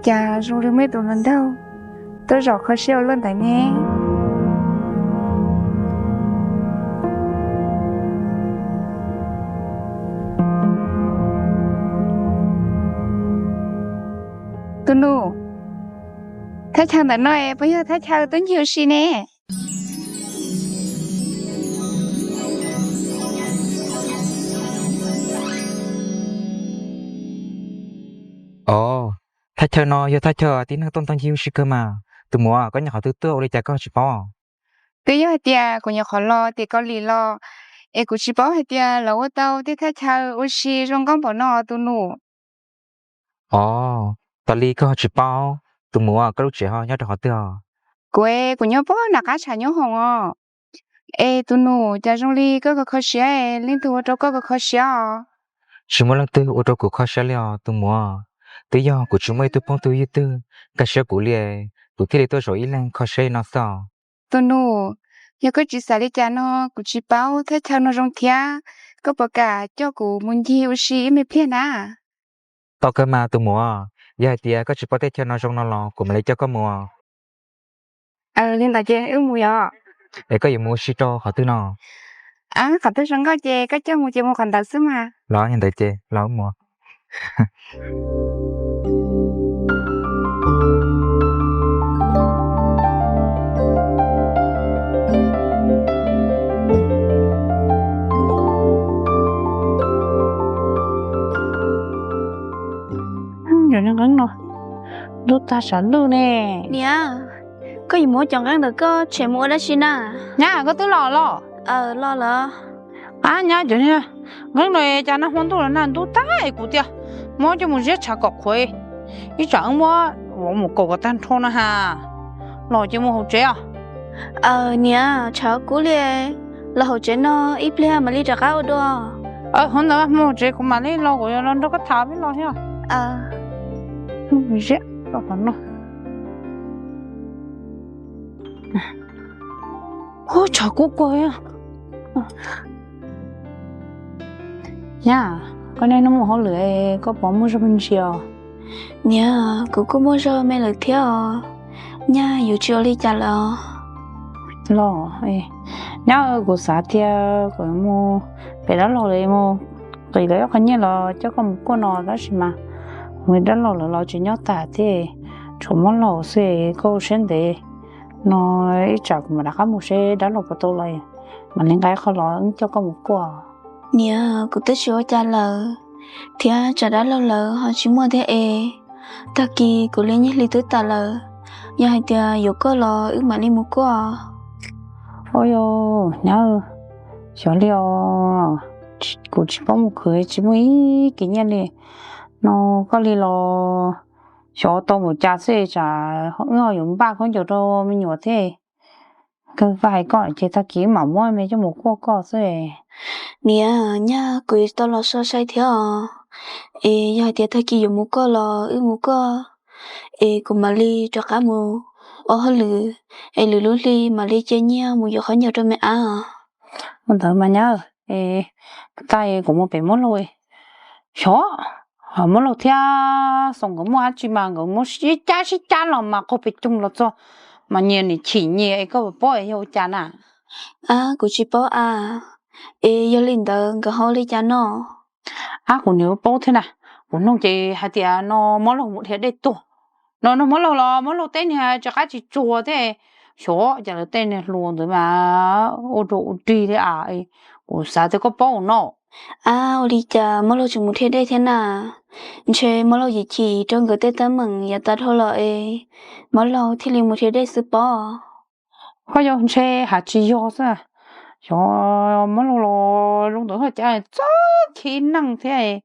Cas zoo li muaj ib tus hluas nraug tuaj zaum kho siab ua luaj ntawd ne. Tus nus, thaj chaw ntawm no es puas yog thaj chaw tuaj ncig ua si ne? Os, thaj chaw no yog thaj chaw tib neeg tuaj ntog ncig ua si kawg mas. Tus muam, koj nyuam qhuav twb tuaj ua li cas koj tsis paub? Twb yog hais tias kuv nyuam qhuav los tim Kaus Lim los, es kuv tsis paub hais tias lawv ua tau tej thaj chaw ua si zoo nkauj npaum no tus nus. Os, tas li koj ho tsis paub, tus muam, koj lub tsev ho nyob rau qhov twg os? Kuv, kuv nyob pem nram qab tshav nyob hoom os. Es tus nus, cas zoo li koj kho kho siab, leej twg ua rau koj kho kho siab os? Tsis muaj leej twg ua rau kuv kho siab li os tus muam. Twb yog kuv tsis muaj ib tug phooj ywg twg nkag siab kuv li, kuv thiaj li tuaj zaum ib leeg kho siab li no xwb os. Tus nus, yog koj tsis xav li cas no, kuv tsis paub, thaj chaw no zoo thiab, koj puas kam coj kuv mus ncig ua si ib me pliag na? Tau kawg mas tus muam, yog hais tias koj tsis paub teb chaws no zoo no los kuv mam li coj koj mus. Li ntawd ces wb mus yom. Es koj yuav mus ua si rau qhov twg no? Qhov twg zoo nkauj ces koj coj mus ces mus qhov ntawd xwb mas. Los li ntawd ces los wb mus. Cov nqeeb no ntub tag sav lwj ne. Niam, koj yuav muab cov nqeeb ntawm koj tshem mus ua dab tsi na? Nyab, koj twb los los? Los lawm. Ab nyab, cov nqeeb no cas nag hmo ntuj los nag ntub tag es kuv tias muab coj mus ziab tshav kom qhuav, ib tsam wb muab mus kaus kom tag nrho no ha. Los ces mus hauv tsev os. Niam, tshav kub li, los hauv tsev no ib pliag mam li rov qab ua dua. Hauv ntawd mus hauv tsev kuv mam li los, kuv yuav los nrog koj tham peb los thiab. Ziab no. Ub, tshav kub kawg. Nyab, koj niaj hnub mus hauj lwm, koj puas muaj zog me ntsis os? Niam, kuv kuj muaj zog me lawm thiab os. Nyab, yuav tsis ua li cas lawm os. Los, nyab, kuv xav tias kuv mus pem dab laug lawm, mus qis lawv ob qho nyiaj los coj koj mus kuaj no tab sis mas mus dab laug lawv los tsis nyob tas thiab, tshuav Mab Laug xwb, koj ua siab ntev no, ib tsam kuv mam rov qab mus seb dab laug puas tau los, mam li nqa qho los wb coj koj mus kuaj. Niam, kuv twb tsis ua cas lawm thiab, tsam dab laug lawv ho tsis muaj thiab es, tag kis kuv li nyiaj hli twb tas lawm, yog hais tias yuav koj los wb mam li mus kuaj. Ua yog nyab, xyov li os, kuv tsis paub mus khwv, tsis muaj ib kis nyiaj li no, koj li los xyov tau npaum cas xwb, tsam wb ho yuav npaj khaub ncaws rau me nyuam thiab. Kawg vaj hais koj ces tag kis wb mam muab me coj mus kuaj koj xwb. Niam, nyab, kuv tau los so sai thiab os, es yog hais tias tag kis yuav mus kuaj los wb mus kuaj, es kuv mam li rov qab mus ua hauj lwm, es lwm lub hli mam li cia nyiaj mus yuav khaub ncaws rau me ab os. Ua ntawd mas nyab, es tag kuv mus pem Mab Laug, xyov Mab Laug thiab Xoo nkawd muaj dab tsi mas nkawd muab sib cab sib cab los mas qaug pes coog los txog mas nyias nim chim nyias, es koj puas paub es yog ua cas na? Ab, kuv tsis paub a, es yog li ntawd nkawd ho ua li cas no? Ab, kuv nim paub thiab na, kuv noog ces hais tias no Mab Laug mus dhia dej tuag, no no Mab Laug los Mab Laug teb niag rov qab tsis tsuag thiab, xyov cas lawv tej niag hluas ntawd mas ua rau ua rig li a, kuv xav tias koj paub no. Ab, ua li cas Mab Laug tseem mus dhia dej thiab na? Ntshe Mab Laug chim chim rau nkawd tej teeb meem yav tas dhau los es Mab Laug thiaj li mus dhia dej xwb pob. Ho yog ntshe has tsis yog xwb, xyov Mab Laug los zoo ntawd ho cas txawj khib neeg thiab,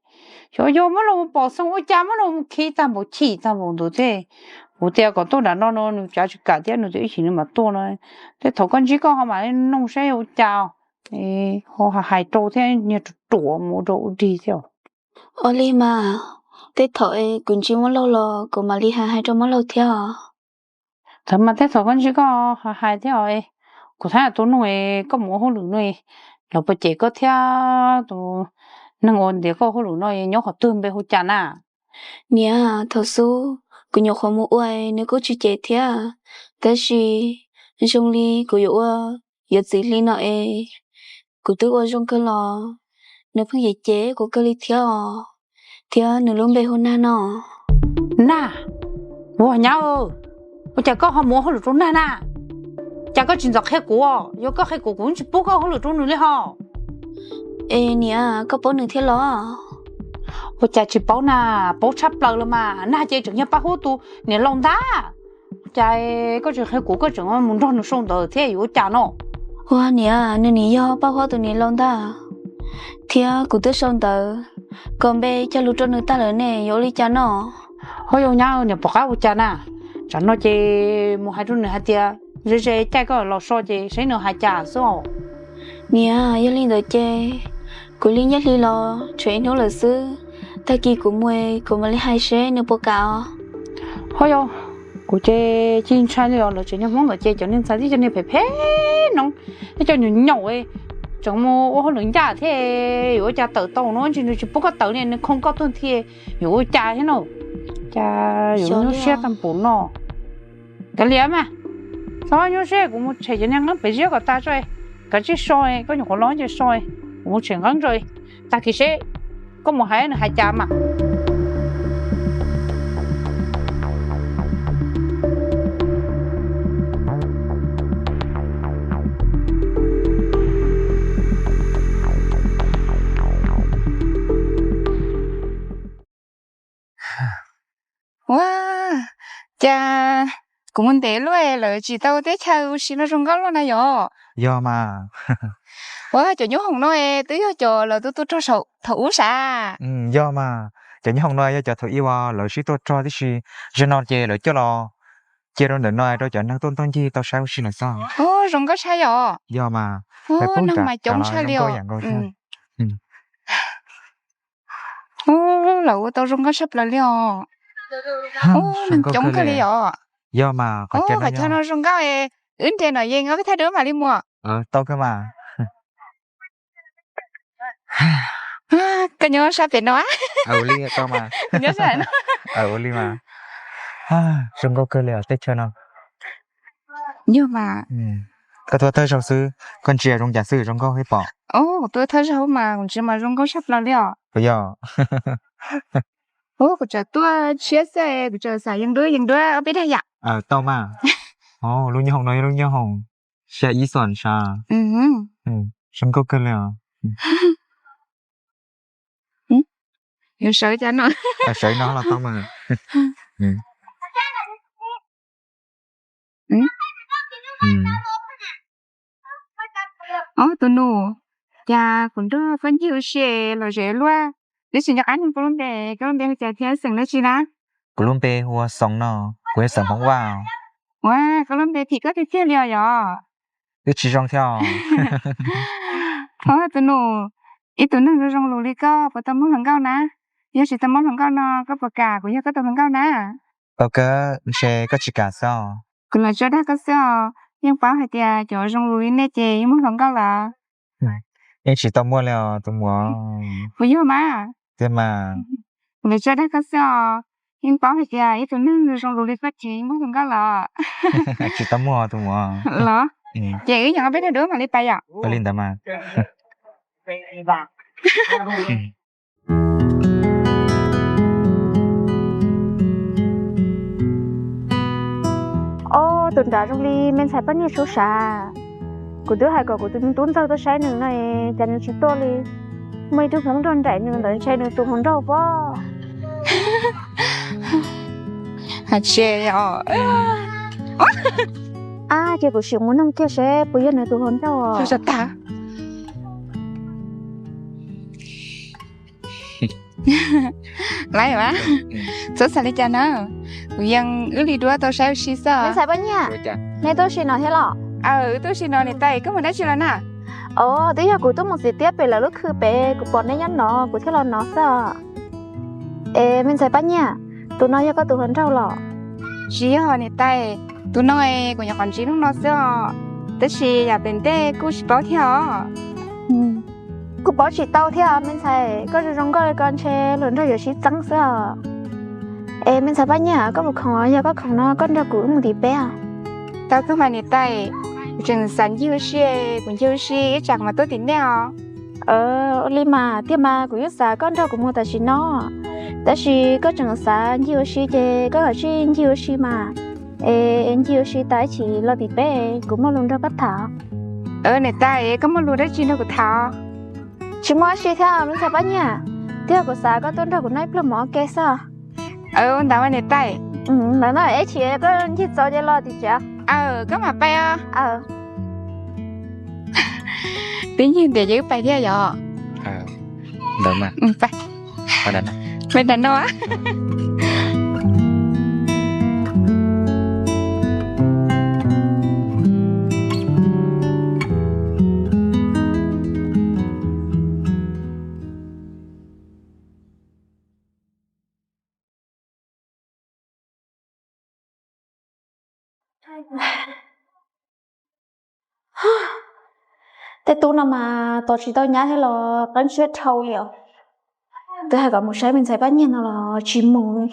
xyov yog Mab Laug mus pom Xoo ua cas Mab Laug mus khib tag npaum chim tag npaum ntawd thiab. Kuv tias kom tuaj nram no no nws cav tsis kam thiab nws tias ib chim nws mam tuaj no. Tej thaum koj ntsib koj ho mam li noog saib ua cas, ho hais rau thiab niag ruam ruam mus ua rau ua rig thiab. Ua li mas, tej thaum es kuv ntsib Mab Laug los kuv mam li hais hais rau Mab Laug thiab os. Thaum mas tej thaum koj ntsib koj hais hais thiab os, kuv thaum tus noog koj mus ua hauj lwm no, lawv puas cem koj thiab tus neeg uas ntiav koj ua hauj lwm no nyob qhov twg npe hu cas na? Niam, thaum xub kuv nyuam qhuav mus ua nws kuj tsis cem thiab, tab sis zoo li kuv yuav ua yuav txiv hli no es kuv twb ua zoo kawg los nws pheej cem cem kuv kawg li thiab os, thiab nws lub npe hu Nag no. Nag, ua nyab, ua cas koj ho mus ua hauj lwm rau Nag na? Cas koj tsis ntxov qhia kuv? Yog koj qhia kuv, kuv tsis pub koj ua hauj lwm rau nws li hos. Es niam, koj paub nws thiab los? Ua cas tsis paub na, paub tshaj plaws los mas. Nag ces tseem yog Paj Huab tus niam laus ntag. Cas koj tsis qhia kuv, koj tseem mus nrog nws sau ntawv thiab yuav ua cas no? Ua niam, nws nim yog Paj Huab tus niam laus ntag, thiab kuv twb sau ntawv kom npe cog lus rau nws tag lawm ne, yuav ua li cas no? Ho yog nyab, niam pom qab ua cas na? Tsam no ces mus hais rau nws hais tias ze ze caij koj los so ces seb nws hais cas xwb os. Niam, yog li ntawd ces kuv li nyob hli los tshuav ib hnub lawm xwb, tag kis kuv mus kuv mam li hais seb nws puas kam os. Ho yog, kuv ces cia ntshai li os, lawv tseem yog Hmoob ntawd ces cov niag ntxhais tib co niag phem phem no, tib co nyuam nyaum tseem mus ua hauj lwm ncaj thiab, yuav ua cas tawm tau no, tsis nws tsis pub koj tawm li, nws khoo koj tuag nthi, yuav ua cas thiab no? Cas yuav nyuaj siab tag npaum no. Kav liam mas, txhob nyuaj siab, kuv mus tshem cov niag nqeeb pem ziab kom tas tso, kav tsij so, koj nyuam qhuav los ces so, kuv mus tshem nqeeb tso, tag kis seb koj mus hais nws hais cas mas. Ua cas kuv mus ntev luaj lawv tsis tau teb chaws ua si no zoo nkauj luaj na yom? Yog mas. Ua cov nyoob hoom no twb yog cov lawv tuaj tuaj rog thaum ub sav? Yog mas, cov nyoob hoom no yog cov thaum ub uas lawv sib tuaj rog tib si, zaum no ces lawv coj los cia rau ntawm no rau cov neeg tuaj ntaug ncig tau saib ua si lawm xwb. Zoo nkauj tshaj yom? Yog mas. Neeg mas coob tshaj li os. Lawv ua tau zoo nkauj tshaj plaws li os. Neeg coob kawg li os. Yog mas, qhov chaw no zoo nkauj, wb nres no yeej ob peb thaj dua mam li mus. Tau kawg mas. Koj nyob sab pem no. Ua li mas. Zoo nkauj kawg li os, teb chaws no. Yog mas. Koj tuaj thawj zaug xwb, koj ntsia zoo cas xwb zoo nkauj thiab pom? Kuv tuaj thawj zaug mas kuv ntsia mas zoo nkauj tshaj plaws li os. Puas yog? Kuv tseem tuaj tshiab xwb, kuv tseem xav yees duab yees duab ob peb dag yam. Tau mas. Lub nyoob hoom no yog lub nyoob hoom xya ib xos sav. Zoo nkauj kawg li os. Yuav sawv cas no? Sawv no los tau mas. Ob, tus nus, cas kuv nrog koj ncig ua si lom zem luaj, twb tsis nco qab nug koj lub npe, koj lub npe hu cas thiab xeem dab tsi na? Kuv lub npe hu ua Xoom no, kuv yog Xoom Hmoob Vaj. Ua, koj lub npe phim koj tiag tiag li os yom. Twb tsis zoo thiab os. Ob, tus nus, ib tug neeg zoo zoo lus li koj puas tau muaj hluas nkauj na? Yog tsis tau muaj hluas nkauj no koj puas kam kuv yog koj tus hluas nkauj na? Tau kawg, ntshe koj tsis kam xwb os. Kuv los tso dag koj xwb os, yeej paub hais tias cov zoo lus li nej ces yeej muaj hluas nkauj lawm. Yeej tsis tau muaj li os tus muam. Puas yog mas? Tiag mas. Kuv los tso dag koj xwb os, yeej paub hais tias ib tug neeg zoo lus li koj ces yeej muaj hluas nkauj lawm. Tsis tau muaj tus muam. Los? Ces wb nyob peb dag duab mam li pais yom. Ua li ntawd mas. Ob, tus nrad zoo li me ntxhais Paj Nyiaj Sub sav. Kuv twb hais kom kuv tus me tub ntxawg tuaj saib nws no, cas nws tsis tuaj li. Muaj ib tug Hmoob nrog nraim nws ntawd ntshe nws tus hluas nraug pob. Hais tsis os. Ab, ces kuv sim mus noog kiag seb puas yog nws tus hluas nraug os. Laiv, txhob xav li cas na. Kuv yeej wb li duab tau saib ua si xwb. Me ntxhais Paj Nyiaj, nej tuaj si no thiab los? Aw, wb tuaj si no niam tais, koj mus dab tsi los na? Os, twb yog kuv tuaj mus txiv tiab pem lawv lub khw pem, kuv pom nej nyob no kuv thiaj los no xwb os. Es me ntxhais Paj Nyiaj, tus no yog koj tus hluas nraug los? Tsis yog niam tais, tus no kuv nyuam qhuav ntsib hnub no xwb os, tab sis yam pem ntej kuj tsis paub thiab os. Kuj paub tsis tau thiab os me ntxhais, koj zoo zoo nkauj li ko ntshe hluas nraug yuav sib txeeb xwb os. Es me ntxhais Paj Nyiaj, koj puas khoom? Yog koj khoom no koj nrog kuv wb mus tim peb os. Tau kawg mas niam tais, kuv tseem xav ncig ua si, kuv ncig ua si ib tsam kuv mam tuaj tim nej os. Ua li mas tiag mas kuv yeej xav koj nrog kuv mus tam sim no, tab sis koj tseem xav ncig ua si ces koj kav tsij ncig ua si mas. Es ncig ua si tas ib chim los tim peb kuv muaj lus nrog koj tham. Niam tais, koj muaj lus dab tsi nrog kuv tham? Tsis muaj dab tsi thiab me ntxhais Paj Nyiaj, tiag kuv xav koj tuaj nrog kuv noj ib pluag mov ua ke xwb. Ntawd mas niam tais. Ntawd no ib chim koj ncig txaus ces los tim tsev. Koj mam pais os. Twb ncig ntiav ces wb pais thiab yom. Ntawd mas, pais nram no. Tej tub no mas tos tsis tau nyab thiab los qeeb siab dhau li os. Twb hais kom mus saib me ntxhais Paj Nyiaj no los tsis mus,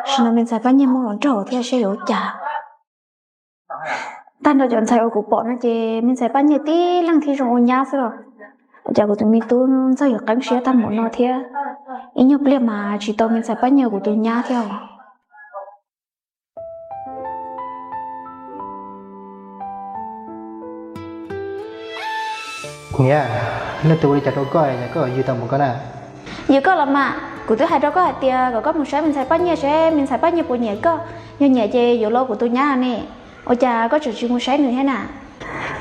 sim no me ntxhais Paj Nyiaj muaj hluas nraug thiab seb yuav ua cas. Tag nrho cov ntxhais uas kuv pom no ces me ntxhais Paj Nyiaj tib leeg thiaj zoo ua nyab xwb los. Ua cas kuv tus me tub ntxawg yuav qeeb siab tag npaum no thiab? Ib nyuag pliag mas tsis tau me ntxhais Paj Nyiaj kuv tus nyab thiab os. Niam, leej twg ua li cas rau koj es koj yuav yws tau mus koj na? Yws koj los mas, kuv twb hais rau koj hais tias kom koj mus saib me ntxhais Paj Nyiaj seb me ntxhais Paj Nyiaj puas nyiam koj, yog nyiam ces yuav los kuv tus nyab ne. Ua cas koj tseem tsis mus saib nws thiab na?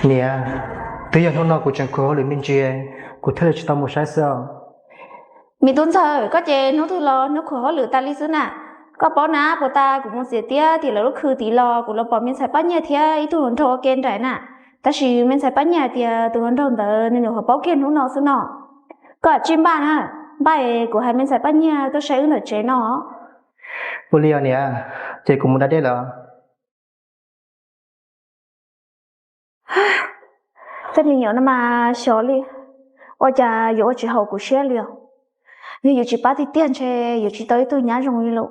Niam, twb yog hnub no kuv tseem khuv hauj lwm me ntsis, kuv thiaj li tsis tau mus saib xwb os. Me tub ntxawg, koj ces hnub twg los hnub khuv hauj lwm tas li xwb na. Koj paub na, puag ta kuv mus txiav tiab tim lawv lub khw tid los kuv los pom me ntxhais Paj Nyiaj thiab ib tug hluas nraug ua ke nraim na. Tab sis me ntxhais Paj Nyiaj hais tias tus hluas nraug ntawd nws nyuam qhuav paub kiag hnub no xwb no. Koj tsij npaj na, npaj es kuv hais me ntxhais Paj Nyiaj tuaj saib wb ntawm tsev no. Ua li os niam, ces kuv mus da dej lawm. Tej me nyuam no mas xyov li, ua cas yuav ua tsis haum kuv siab li os. Yog yus tsis pab tiag tiag ntshe yuav tsis tau ib tug nyab zoo li lawm.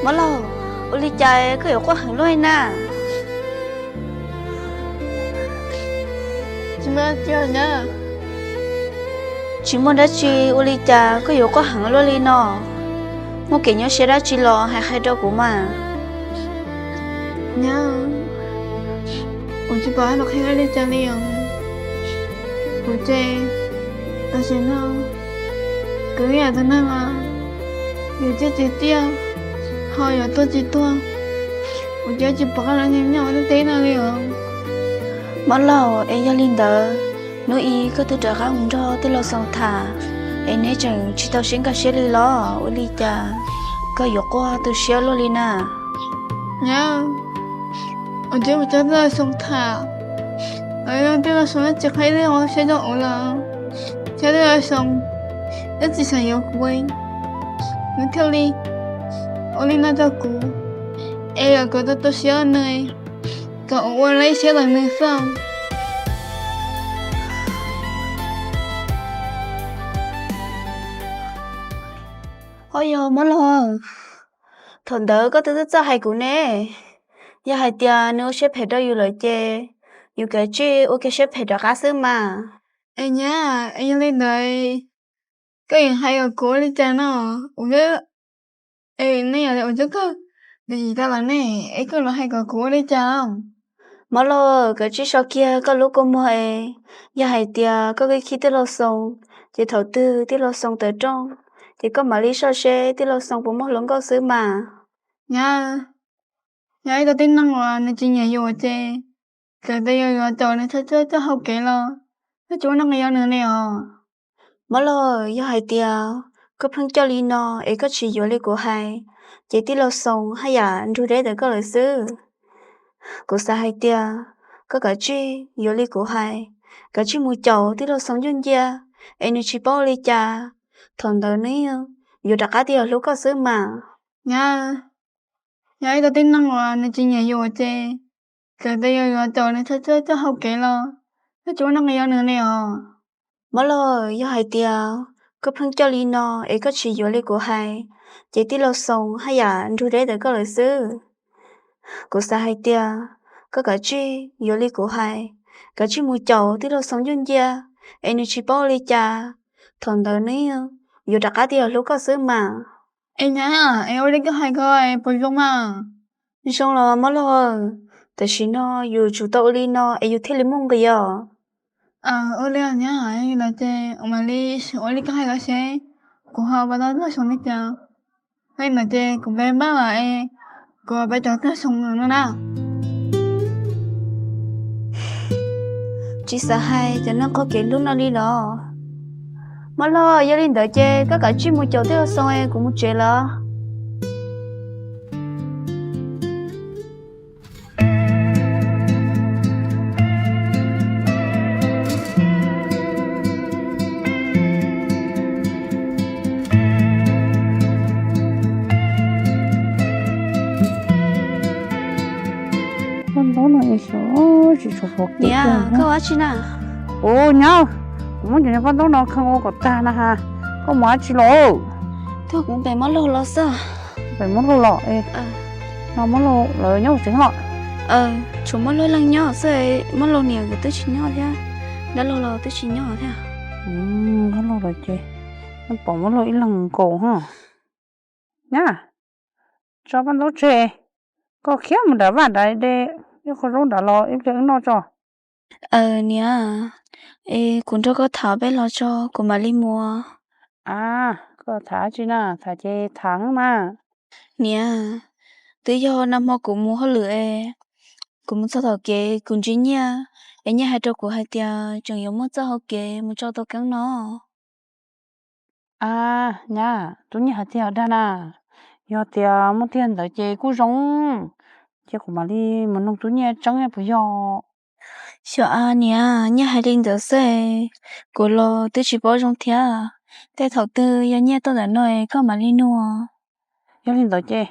Mab laug, ua li cas koj yuav quaj heev luaj li na? Tsis muaj dab tsi, ua li cas koj yuav quaj heev luaj li no? Muaj kev nyuaj siab dab tsi los hais qhia rau kuv mas. Nyab, kuv tsis pom hais los qhia li cas li os. Kuv ces tam sim no kuv ib yam tus neeg uas yus txiaj tsis txiaj, ho yuav tuag tsis tuag, kuv ces tsis pom qab los nyob ua tej teb no li os. Mab laug, es yog li ntawd hnub ib koj twb rov qab mus nrog tij laug Xoo tham, es neb tseem tsis tau sib nkag siab li los? Ua li cas koj yuav quaj tu siab luaj li na? Nyab, ua ntej kuv coj tij laug Xoo tham, tij laug Xoo tsis qhia ib tug qhov tseeb rau kuv los, thiab tij laug Xoo twb tsis xav yuav kuv, nws thiaj li ua li no rau kuv, es kom kuv tu siab nws, kom kuv ua li siab los nws xwb. Ho yog Mab laug, thaum ntawd koj twb txawj txawj hais kuv ne. Yog hais tias nws ua siab phem rau yus lawm ces yus kav tsij ua kiag siab phem rov qab xwb mas. Es nyab, es yog li ntawd koj yuav hais kom kuv ua li cas no? Es nej yog ua tub kawg, nws yim tau los ne, es koj los hais kom kuv ua li cas? Mab laug, kav tsij so kiag koj lub kua muag es, yog hais tias koj khib tij laug Xoo, ces thaum twg tij laug Xoo tawm rooj, ces koj mam li soj seb tij laug Xoo puas muaj hluas nkauj xwb mas. Nyab, yog ib tug tib neeg uas nws tsis nyiam yus ces, txawm tias yus yuav tos nws txhua txhua hau kev los, koj tsis ua neej qis yos nws li os. Mab laug, yog hais tias koj pheej coj li no es koj tsis yuav li kuv hais, ces tij laug Xoo haj yam nrug deb ntawm koj lawm xwb. Kuv xav hais tias koj kav tsij yuav li kuv hais, kav tsij mus caum tij laug Xoo ncaj nciaj, es nws tsis paub ua li cas, thaum ntawd nws yuav rov qab tias hlub koj xwb mas. Nyab, yog ib tug tib neeg uas nws tsis nyiam yus ces txawm tias yus yuav caum nws txhob txhob hau kev los koj tsis ua neej nqi rau nws li os. Mob Laug, yog hais tias koj pheej coj li no es koj tsis yuav li kuv hais, ces tij laug Xoo haj yam nrug deb ntawm koj lawm xwb. Kuv xav hais tias koj kav tsij yuav li kuv hais, kav tsij mus caum tij laug Xoo ncaj nciaj, es nws tsis paub ua li cas, thaum ntawd nws yuav rov qab tias hlub koj xwb mas. Es nyab, es ua li koj hais ko puas zoo mas? Zoo los Mob Laug, tam sim no yus tsum tau ua li no es yus thiaj li muaj nqis os. Ua li os nyab, no ces mam li ua li koj hais ko seb kuv ho pab tau tij laug Xoo li cas. Li no ces kuv pab mam es kuv pab caum tij laug Xoo no na. Tsis xav hais cov neeg qaug kev hlub no li los? Mob Laug, yog li ntawd ces koj kav tsij mus caum tij laug Xoo es kuv mus tsev lawm. Paj ntaub no es xyov tsis tshuav qhov kev. Niam, koj ua dab tsi na? Ua nyab, kuv muab cov niag paj ntaub no khee ua kom tag na ha. Koj mus dab tsi los? Tuaj kuv pem Mob Laug los xwb. Pem Mob Laug los? No Mob Laug lawv nyob hauv tsev los? Tshuav Mob Laug ib leeg nyob xwb, Mob Laug niam kuv twb tsis nyob thiab, dab laug los twb tsis nyob thiab. Dab laug lawm ces pom Mob Laug ib leeg nkaus ha. Nyab, tso paj ntaub tseg, koj khiav mus nram vaj nram de, ib qho zaub nrad los ib pliag wb noj tso. Aws niam, es kuv nrog koj tham peb hlo tso kuv mam li mus. A, koj tham dab tsi na? Tham ces tham mas. Niam, twb yog nag hmo kuv mus hauj lwm es kuv mus txog tom kev kuv ntsib Nyiaj, es Nyiaj hais rau kuv hais tias tseem yuav muaj txoj hau kev mus tso tau Keeb no. A, nyab, Tub Nyiaj hais tiag dag na. Yog tias muaj tiag ntawd ces kuj zoo, ces kuv mam li mus nug Tub Nyiaj tseeb puas yog. Xyov a niam, Nyiaj hais li ntawd xwb, kuv los twb tsis paub zoo thiab. Tej thaum twg yog Nyiaj tuaj ntawm no koj mam li nug. Yog li ntawd ces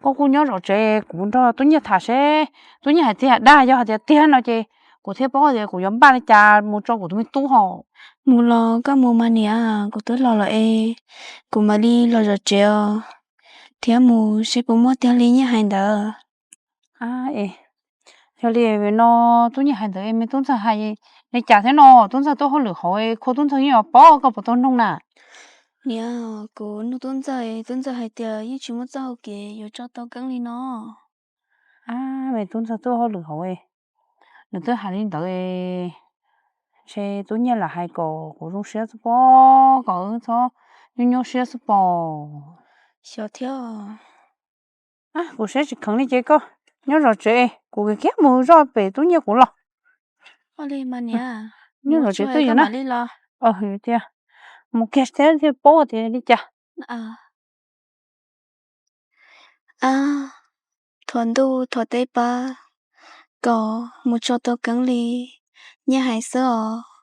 koj kuj nyob zov tsev, kuv nrog Tub Nyiaj tham seb Tub Nyiaj hais tiag dag. Yog hais tias tiag no ces kuv thiaj paub tias kuv yuav npaj li cas mus tso kuv tus me tub hos. Mus los koj mus mas niam, kuv twb los lawm es kuv mam li los zov tsev os, thiab mus seb puas muaj tiag li Nyiaj hais ntawd. Yog li no Tub Nyiaj hais ntawd me tub ntxawg hais li cas thiab no? Tub ntxawg tuaj hauj lwm hauv, khua tub ntxawg yeej yuav paub, koj puas tau nug na? Niam, kuv nug tub ntxawg, tub ntxawg hais tias yeej tsis muaj txoj hau kev yuav tso tau Keeb li no. A, me tub ntxawg tuaj hauj lwm hauv, nws twb hais li ntawd, ntshe Tub Nyiaj lam hais kom kuv zoo siab xwb pob, kom wb txhob nyuaj nyuaj siab xwb pob. Xyov thiab. Kuv siab tsis kheev li ces koj nyob zov tsev, kuv kiag mus zoj pem Tub Nyiaj kuv los. Nyob zov tsev twb yog na. Tias mus kiag thiab thiaj paub tias li cas. A, thuav ntuj thuav teb pab kom mus tso tau Keeb li Nyiaj hais xwb os.